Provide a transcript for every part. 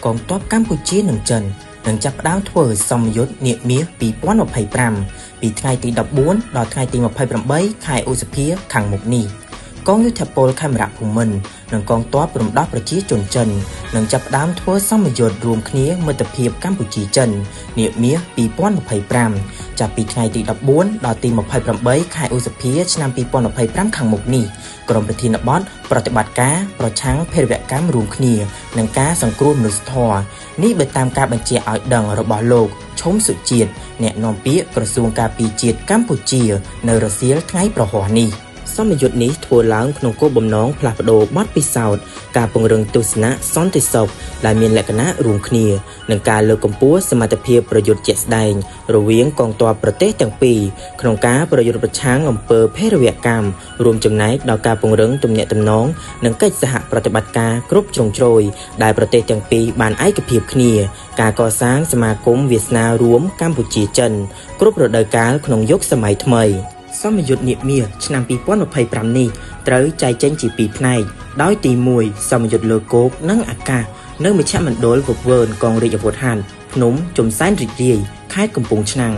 កងទ័ពកម្ពុជានិងចិននឹងចាប់ផ្ដើមធ្វើសមយុទ្ធនាគមាស2025ពីថ្ងៃទី14ដល់ថ្ងៃទី28ខែឧសភាខាងមុខនេះ។កងយោធពលខេមរៈភូមិន្ទនិងកងទ័ពរំដោះប្រជាជនចិននឹងចាប់ផ្ដើមធ្វើសមយុទ្ធរួមគ្នាមិត្តភាពកម្ពុជាចិននាគមាស2025ចាប់ពីថ្ងៃទី14ដល់ទី28ខែឧសភាឆ្នាំ2025ខាងមុខនេះក្រុមប្រធានបទប្រតិបត្តិការប្រឆាំងភេរវកម្មរួមគ្នានិងការសង្គ្រោះមនុស្សធម៌នេះបើតាមការបញ្ជាឲ្យដឹងរបស់លោកឈុំសុជាតិអ្នកនាំពាក្យក្រសួងការពារជាតិកម្ពុជានៅរសៀលថ្ងៃប្រហ័សនេះ។សមយុទ្ធនេះធ្វើឡើងក្នុងគោលបំណងផ្លាស់ប្ដូរបទពិសោធន៍ការពង្រឹងទស្សនៈសន្តិសុខដែលមានលក្ខណៈរួមគ្នានិងការលើកកម្ពស់សមត្ថភាពប្រយុទ្ធជាក់ស្ដែងរវាងកងទ័ពប្រទេសទាំងពីរក្នុងការប្រយុទ្ធប្រឆាំងអំពើភេរវកម្មរួមចំណែកដល់ការពង្រឹងទំនាក់ទំនងនិងកិច្ចសហប្រតិបត្តិការគ្រប់ជ្រុងជ្រោយដែលប្រទេសទាំងពីរបានឯកភាពគ្នាការកសាងសមាគមវាសនារួមកម្ពុជាចិនគ្រប់រដូវកាលក្នុងយុគសម័យថ្មី។សមយុទ្ធនាគមាសឆ្នាំ2025នេះត្រូវចែកចេញជាពីរផ្នែកដោយទី1សមយុទ្ធលើគោកនិងអាកាសនៅមជ្ឈមណ្ឌលវឹកវើនកងរាជអាវុធហត្ថភ្នំជំសែនរីករាយខេត្តកំពង់ឆ្នាំង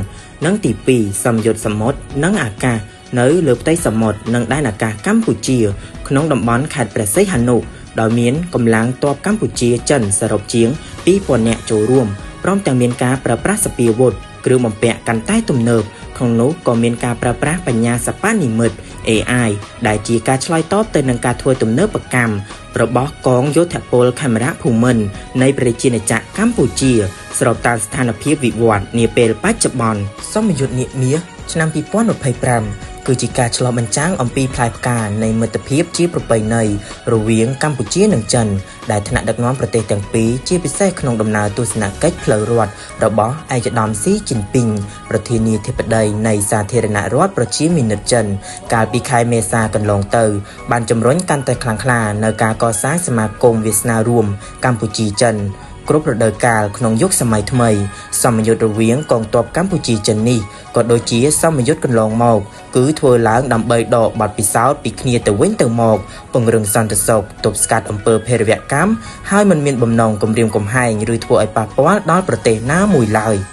និងទី2សមយុទ្ធសមុទ្រនិងអាកាសនៅលើផ្ទៃសមុទ្រនិងដែនអាកាសកម្ពុជាក្នុងតំបន់ខេត្តព្រះសីហនុដោយមានកម្លាំងទ័ពកម្ពុជាចិនសរុបជាង2000នាក់ចូលរួមព្រមទាំងមានការប្រើប្រាស់សព្វាវុធគ្រឿងបំពាក់កាន់តែទំនើបក្នុងនោះក៏មានការប្រើប្រាស់បញ្ញាសិប្បនិម្មិត AI ដែលជាការឆ្លើយតបទៅនឹងការធ្វើទំនើបកម្មរបស់កងយោធពលខេមរៈភូមិន្ទនៃប្រជាណាចក្រកម្ពុជាស្របតាមស្ថានភាពវិវត្តន៍នាពេលបច្ចុប្បន្នសមយុទ្ធនាគមាសឆ្នាំ2025គឺជាការឆ្លុះបញ្ចាំងអំពីផ្លែផ្កានៃមិត្តភាពជាប្រពៃណីរវាងកម្ពុជានិងចិនដែលថ្នាក់ដឹកនាំប្រទេសទាំងពីរជាពិសេសក្នុងដំណើរទស្សនកិច្ចផ្លូវរដ្ឋរបស់ឯកឧត្តមស៊ីជីនពីងប្រធានាធិបតីនៃសាធារណរដ្ឋប្រជាមានិតចិនកាលពីខែមេសាកន្លងទៅបានជំរុញកាន់តែខ្លាំងក្លានៅការកសាងសមាគមវាសនារួមកម្ពុជាចិនគ្រប់រដូវកាលក្នុងយុគសម័យថ្មីសមយុទ្ធរវាងកងទ័ពកម្ពុជាចិននេះក៏ដូចជាសមយុទ្ធកន្លងមកគឺធ្វើឡើងដើម្បីដកបទពិសោធន៍ពីគ្នាទៅវិញទៅមកពង្រឹងសន្តិសុខទប់ស្កាត់អំពើភេរវកម្មហើយមិនមានបំណងគំរាមកំហែងឬធ្វើឲ្យប៉ះពាល់ដល់ប្រទេសណាមួយឡើយ។